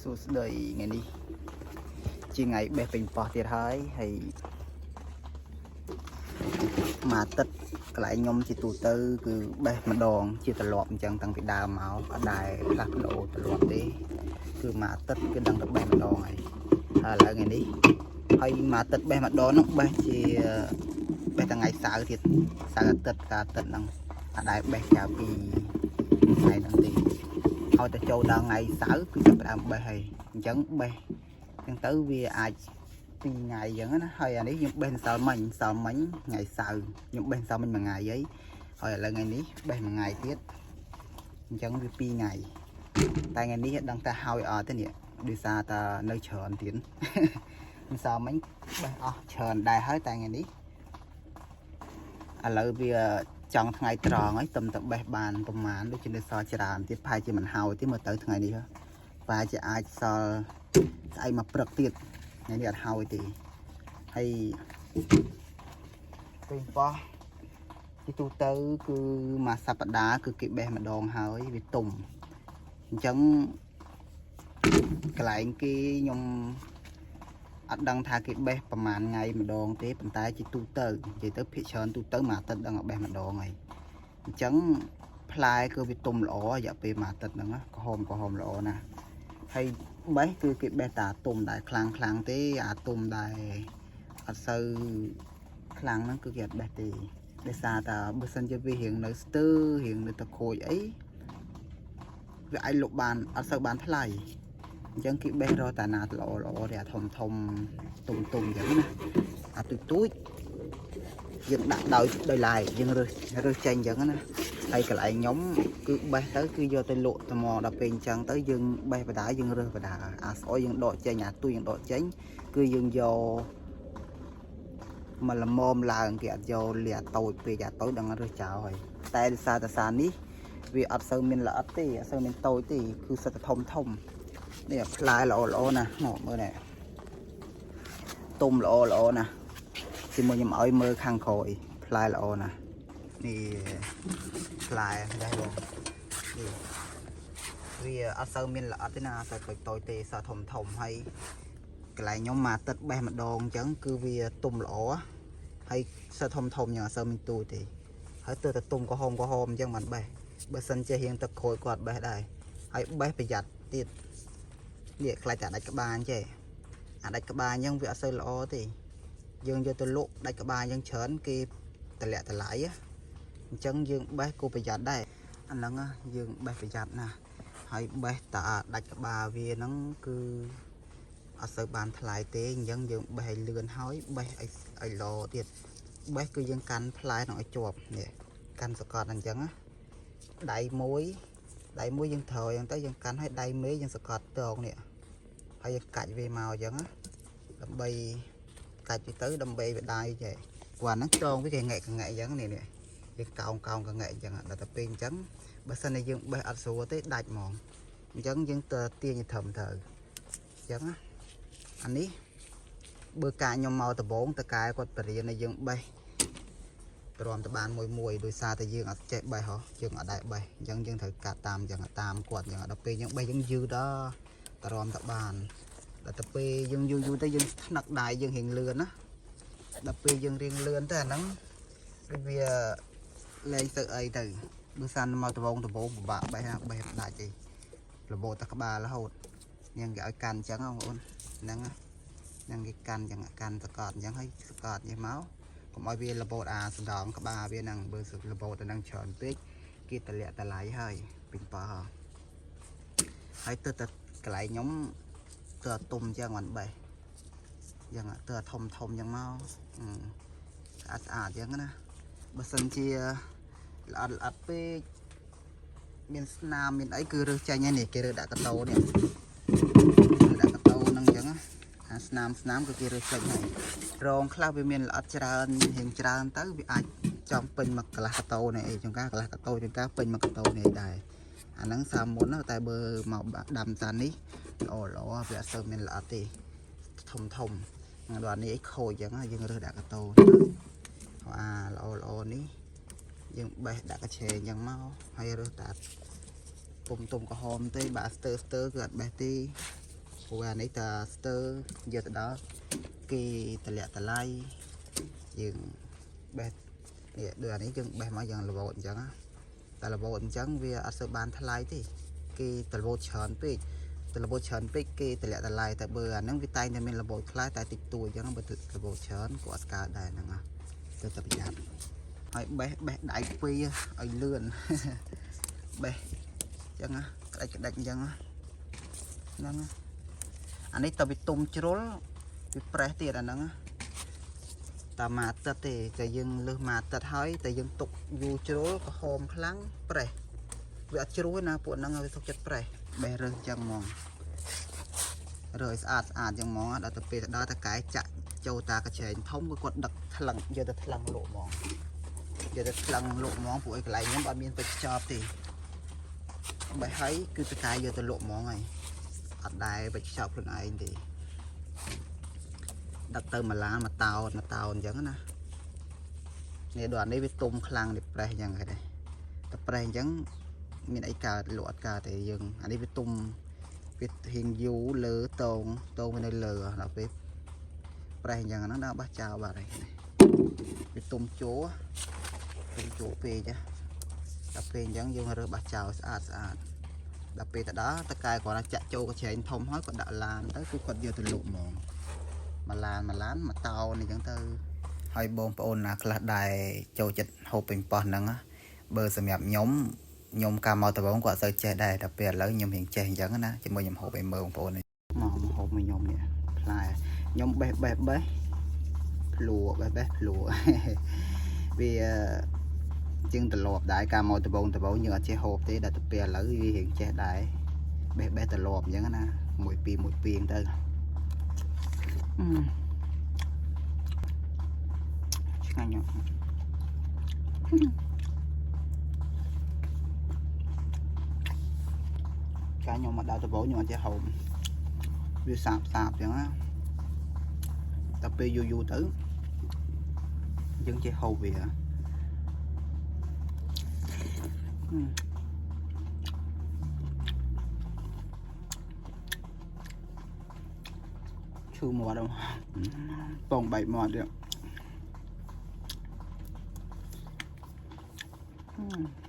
សួស្តីថ្ងៃនេះជាថ្ងៃបេះពេញប៉ោះទៀតហើយហើយមួយអាទិត្យកន្លែងខ្ញុំជាទូទៅគឺបេះម្ដង ជាទម្លាប់អញ្ចឹងតាំងពីដើមមកអត់ដែលផ្លាស់ប្ដូរទម្លាប់ទេគឺមួយអាទិត្យគឺដឹងតែបេះម្ដងហើយហើយឥឡូវថ្ងៃនេះហើយមួយអាទិត្យបេះម្ដងហ្នឹងបេះជាបេះថ្ងៃសៅរ៍ទៀតសៅរ៍អាទិត្យសៅរ៍អាទិត្យហ្នឹងអត់ដែលបេះក្រៅពីថ្ងៃហ្នឹងទេ ឲ្យតែចូលដល់ថ្ងៃសៅរ៍គឺចាប់ផ្ដើមបេះហើយអញ្ចឹងបេះអញ្ចឹងទៅវាអាចពីរថ្ងៃអញ្ចឹងណាហើយអានេះខ្ញុំបេះម្សិលមិញម្សិលមិញថ្ងៃសៅរ៍ខ្ញុំបេះម្សិលមិញមួយថ្ងៃហើយហើយឥឡូវថ្ងៃនេះបេះមួយថ្ងៃទៀតអញ្ចឹងវាពីរថ្ងៃតែថ្ងៃនេះអត់ដឹងថាហើយអត់ទេនេះដោយសារតែនៅច្រើនទៀត ម្សិលមិញបេះអស់ច្រើនដែរហើយតែថ្ងៃនេះឥឡូវវាចង់ថ្ងៃត្រង់ហើយទំតែបេះបានប្រហែលដូចជានៅសល់ច្រើនទៀតប្រហែលជាមិនហើយទេមើលទៅថ្ងៃនេះហ៎ប្រហែលជាអាចសល់ស្អែកមកព្រឹកទៀតថ្ងៃនេះអត់ហើយទេហើយពេញប៉ោះទីទូទៅគឺមួយសប្តាហ៍គឺគេបេះម្ដងហើយវាទុំអញ្ចឹងកន្លែងគេខ្ញុំអត់ដឹងថាគេបេះប្រហែលថ្ងៃម្ដងទេប៉ុន្តែជាទូទៅនិយាយទៅភាគច្រើនទូទៅមួយអាទិត្យដឹងតែបេះម្ដងហើយអញ្ចឹងផ្លែគឺវាទុំល្អរយៈពេលមួយអាទិត្យហ្នឹងណាក្រហមក្រហមល្អណាស់ហើយបេះគឺគេបេះតាទុំដែរខ្លាំងខ្លាំងទេអាទុំដែរអត់សូវខ្លាំងហ្នឹងគឺគេអត់បេះទេដោយសារតាបើសិនជាវារៀងនៅស្ទើរៀងនៅតខូចអីវាអាចលុបបានអត់សូវបានថ្លៃអញ្ចឹងគេបេះរកតាណាល្អល្អទេអាធំធំទុំទុំអញ្ចឹងណាអាទូចទូចយើងដាក់ដោយដោយឡែកយើងរើសរើសចេញអញ្ចឹងណាហើយកន្លែងខ្ញុំគឺបេះទៅគឺយកទៅលក់តែមកដល់ពេលអញ្ចឹងទៅយើងបេះបដាយើងរើសបដាអាស្អុយយើងដកចេញអាទូចយើងដកចេញគឺយើងយកមកល្មមឡើងគេអត់យកលាអាតូចពេកអាតូចដឹងរើសចោលហើយតែដោយសារតាសានេះវាអត់សូវមានល្អិតទេអត់សូវមានតូចទេគឺសិតតែធំធំនេះផ្លែល្អល្អណាស់មកមើលនេះទុំល្អល្អណាស់ជាមួយខ្ញុំឲ្យមើលខាងក្រោយផ្លែល្អណាស់នេះផ្លែដែរបងនេះវាអត់សូវមានល្អិតទេណាអត់សូវតូចតូចទេសតធំធំហើយកន្លែងខ្ញុំមកទឹកបេះម្ដងអញ្ចឹងគឺវាទុំល្អហើយសតធំធំយ៉ាងអត់សូវមានទូចទេហើយទើបតែទុំក្រហមក្រហមអញ្ចឹងបានបេះបើសិនជារៀងទឹកក្រួយគាត់បេះដែរហើយបេះប្រយ័ត្នទៀតនេះខ្លាចតែដាច់ក្បាលអញ្ចេះអាដាច់ក្បាលអញ្ចឹងវាអត់សូវល្អទេយើងយកទៅលក់ដាច់ក្បាលអញ្ចឹងច្រើនគេតម្លាក់តម្លៃអញ្ចឹងយើងបេះគួរប្រយ័ត្នដែរអាហ្នឹងយើងបេះប្រយ័ត្នណាស់ហើយបេះតាដាច់ក្បាលវាហ្នឹងគឺអត់សូវបានថ្លៃទេអញ្ចឹងយើងបេះឲ្យលឿនហើយបេះឲ្យឲ្យល្អទៀតបេះគឺយើងកាន់ផ្លែហ្នឹងឲ្យជាប់នេះកាន់សកត់អញ្ចឹងណាដៃមួយដៃមួយយើងត្រូវអញ្ចឹងទៅយើងកាន់ឲ្យដៃមេយើងសកត់តងនេះហើយយើងកាច់វាមកអញ្ចឹងណាដើម្បីកាច់វាទៅដើម្បីវាដៃចេះព្រោះអាហ្នឹងចងវាគេងែកងែកអញ្ចឹងនេះនេះយើងកោងកោងកងែកអញ្ចឹងដល់ទៅពេលអញ្ចឹងបើសិនជាយើងបេះអត់ស្រួលទេដាច់ហ្មងអញ្ចឹងយើងទៅទាញឲ្យត្រឹមត្រូវអញ្ចឹងណាអានេះបើការខ្ញុំមកដំបងតកែគាត់បរៀនឲ្យយើងបេះទ្រាំតបានមួយមួយដោយសារតែយើងអត់ចេះបេះហ៎យើងអត់ដែរបេះអញ្ចឹងយើងត្រូវកាត់តាមអញ្ចឹងតាមគាត់អញ្ចឹងដល់ពេលយើងបេះយើងយឺតដល់ទ្រាំតបានដល់ទៅពេលយើងយូរយូរទៅយើងថ្នឹកដៃយើងរៀងលឿនណាដល់ពេលយើងរៀងលឿនទៅអាហ្នឹងដូចវាលែងទៅអីទៅបើសិនមកដបងដបងពិបាកបេះណាបេះមិនដាច់ទេរបូតតែក្បាលរហូតញ៉ាំគេឲ្យកាន់អញ្ចឹងបងប្អូនហ្នឹងហ្នឹងគេកាន់អញ្ចឹងកាន់សកត់អញ្ចឹងហើយសកត់នេះមកកុំឲ្យវារបូតអាសណ្ដងក្បាលវាហ្នឹងបើរបូតទៅហ្នឹងច្រើនពេកគេតម្លាក់តម្លៃហើយពេញប៉ោះហើយទៅតែកន្លែងខ្ញុំទៅទុំអញ្ចឹងបានបេះអញ្ចឹងទៅធំធំអញ្ចឹងមកស្អាតស្អាតអញ្ចឹងណាបើសិនជាល្អិតល្អិតពេកមានស្នាមមានអីគឺរើសចេញហើយនេះគេរើសដាក់កតោនេះរើសដាក់កតោហ្នឹងអញ្ចឹងណាអាស្នាមស្នាមគឺគេរើសចេញហើយរងខ្លះវាមានល្អិតច្រើនរៀងច្រើនទៅវាអាចចំពេញមកកន្លះកតោនេះអីចង្ការកន្លះកតោចង្ការពេញមកកតោនេះដែរអាហ្នឹងសាមុនតែបើមកដាំសានេះល្អល្អវាអត់សូវមានល្អិតទេធំធំដល់នេះអីខូចអញ្ចឹងយើងរើសដាក់កតោអាល្អល្អនេះយើងបេះដាក់កញ្ឆេអញ្ចឹងមកហើយរើសតាទុំទុំក្រហមទេបាទស្ទើស្ទើគឺអត់បេះទេ។ ព្រោះអានេះតាស្ទើយកទៅដល់គេតម្លាក់តម្លៃយើងបេះនេះដូចអានេះយើងបេះមកយ៉ាងល្វតអញ្ចឹងណាតែល្វតអញ្ចឹងវាអត់សូវបានថ្លៃទេគេតល្វតច្រើនពេកតល្វតច្រើនពេកគេតម្លាក់តម្លៃតែបើអាហ្នឹងវាតែងតែមានល្វតខ្លះតែតិចតួចអញ្ចឹងបើល្វតច្រើនក៏អត់កើតដែរហ្នឹងណាទៅតែប្រយ័ត្នហើយបេះបេះដៃពីរឲ្យលឿន បេះអញ្ចឹងណាក្តិចក្តិចអញ្ចឹងណាហ្នឹងណាអានេះតើវាទុំជ្រុលវាប្រេះទៀតអាហ្នឹងណាតាមមួយអាទិត្យទេតែយើងលើសមួយអាទិត្យហើយតែយើងទុកយូរជ្រុលក្រហមខ្លាំងប្រេះវាអត់ជ្រុលទេណាពួកហ្នឹងវាសុខចិត្តប្រេះបេះរើសអញ្ចឹងហ្មងរើសឲ្យស្អាតស្អាតអញ្ចឹងហ្មងដល់ទៅពេលទៅដល់តកែចាក់ចូលតាកញ្ឆែងធំគឺគាត់ដឹកថ្លឹងយកទៅថ្លឹងលក់ហ្មងយកទៅថ្លឹងលក់ហ្មងពួកឯកន្លែងខ្ញុំអត់មានពេជ្រចប់ទេ បេះហើយគឺតកែយកទៅលក់ហ្មងហើយអត់ដែរបិចខ្ចប់ខ្លួនឯងទេដឹកទៅមួយឡានមួយតោនមួយតោនអញ្ចឹងណានេះដល់អានេះវាទុំខ្លាំងនេះប្រេះអញ្ចឹងគេដែរតែប្រេះអញ្ចឹងមានអីកើតលក់អត់កើតទេយើងអានេះវាទុំវារៀងយូរលើតងតងវានៅលើដល់ពេលប្រេះអញ្ចឹងហ្នឹងដល់បោះចោលបាត់ហើយនេះវាទុំចូលទុំចូលពេកណាដល់ពេលអញ្ចឹងយើងរើសបោះចោលស្អាតស្អាត ដល់ពេលទៅដល់តកែគ្រាន់តែចាក់ចូលកញ្ច្រែងធំហើយគាត់ដាក់ឡានទៅគឺគាត់យកទៅលក់ហ្មងមួយឡានមួយឡានមួយតោនអញ្ចឹងទៅហើយបងប្អូនណាខ្លះដែរចូលចិត្តហូបប៉េងប៉ោះហ្នឹងណាបើសម្រាប់ខ្ញុំខ្ញុំកាលមកដំបូងគាត់អត់សូវចេះដែរតែពេលឥឡូវខ្ញុំរៀងចេះអញ្ចឹងណាជាមួយខ្ញុំហូបឲ្យមើលបងប្អូននេះមកមកហូបមួយខ្ញុំនេះផ្លែខ្ញុំបេះបេះបេះភ្លួបេះបេះភ្លួ វាជាងត្រឡប់ដែរកាលមកដំបូងដំបូងយើងអត់ចេះហូបទេដល់ទៅពេលឥឡូវវារៀងចេះដែរបេះបេះត្រឡប់អញ្ចឹងណាមួយពីរមួយពីរទៅអឺឆ្ងាញ់ណាស់កាលខ្ញុំមកដល់ដំបូងខ្ញុំអត់ចេះហូបវាសាបសាបអញ្ចឹងណាតែពេលយូរយូរទៅយើងចេះហូបវាអឺ ឈឺមាត់ហ្នឹងបងបែកមាត់ទៀតអឺ